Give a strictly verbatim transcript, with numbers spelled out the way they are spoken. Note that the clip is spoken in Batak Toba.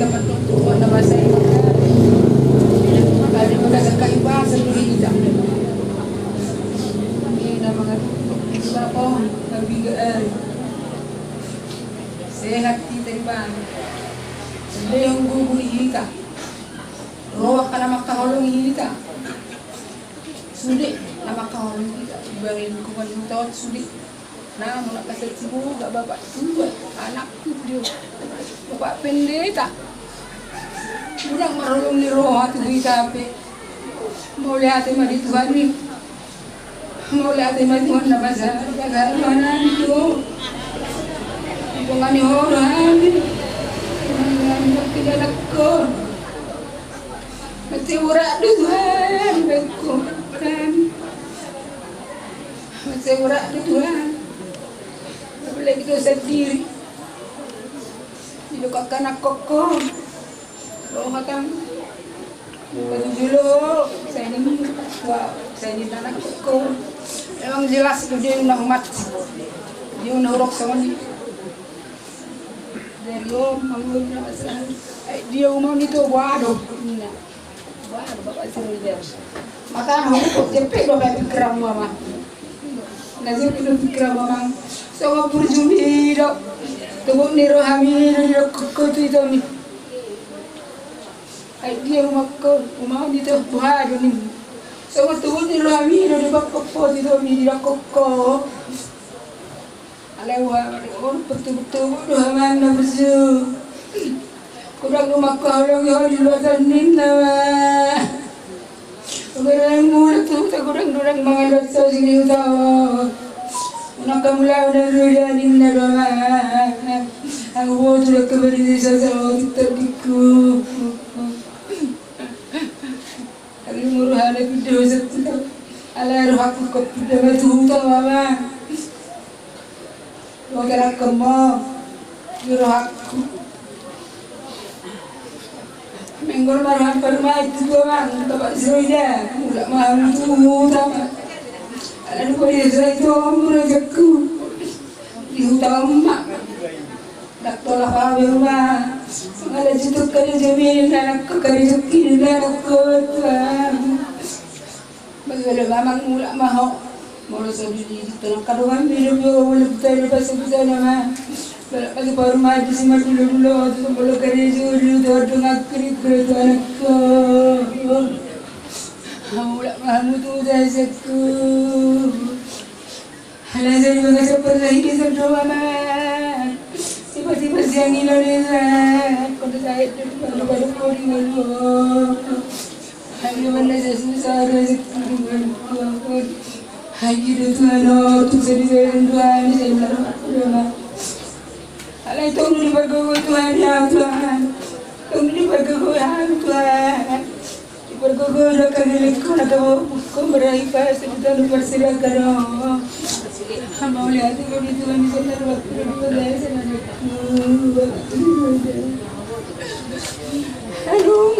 Mendok tu na masa i maka, maka dia maka kayu basah tu hita. Ini nama maka tu kita pon tapi eh, sehat kita di bang. Lehon gugu di hita. Roha kana maka holong hita. Sude na mangkaholongi hita, ibari lingkungan huta on sude. Na molo na pasahat siboga bapak tua, anakku dio, bapak pendeta. Godang marholong ni roha tu hita pe. Mauliate ma di Tuhan i. Mauliate ma Tuhan na pasahat, pasahat rohana i tu. Dipongani ho rohami. Dipongani ho rohami. Mansai borat do Tuhan, baen ho Tuhan. Mansai borat do Tuhan. Apalagi do sandiri. Didok angka anakkon. Lo hatang. Patuju lo, sai ni, wah, sai ni anakkon. Memang jelas do dia na umat. Dia na urok sama ni. Dari om, mangulur na masalah. Eh, dia umam itu, waduh. Nah. Waduh, bapak sini dia. Maka mau kok jepit bapak pikiran mama. Na jepit do pikiran mama. Sama burjumi do. Tebuk ni rohami do di dokko tu itu mi. Ai dia umam ko, umam itu buha do ni. Sama tebuk ni rohami do di dokko tu itu mi di dokko. Alai uha on bertubuk-tubuk do hamana bersu. Godang do mangkaholongi ho di luatan ninna ma. Godang mula tu huta godang do mangalasa sini huta. Unang kamu lau dan ruda ninna do ma. Aku botu do keberi desa sa tadiku. Tapi muru hana pinda husa tu. Alai rohakku kok pinda ma tu huta mama. Lo gerak kemo di rohakku. Menggol marham permai tu tua mang bapak Zoida. Mula maham tu huta. Alai di kode Zoida tu mura jakku. Di huta ma. Dak tolap abe ma. Mangala jutuk kada jamin anakku kada jukin anakku Tuhan. Bagi wala mamang mula maho. Molo so di di tolong kadongan mi do molo buta do pasu buta nama. Bagi paru maju si madulo dulo tu molo kada juru tu dongan kiri kiri tu anakku. Mula mahamu tu jajakku. Ala jadi mengajak perlahi di serdoma. Tiba-tiba siang ilo desa. Kau saya itu baru-baru kau di malu. Hanya mana saya susah rezeki di malu. Hanya itu Tuhan, oh, tu sedih saya rindu hanya saya malu. Alai tong di bergogo Tuhan ya Tuhan. Tong di bergogo ya Tuhan. Di bergogo do kami lingkun atau kau merahi pas di dalam persilakan. Mauliate ma di Tuhan di sana waktu di Tuhan di sana. Aduh,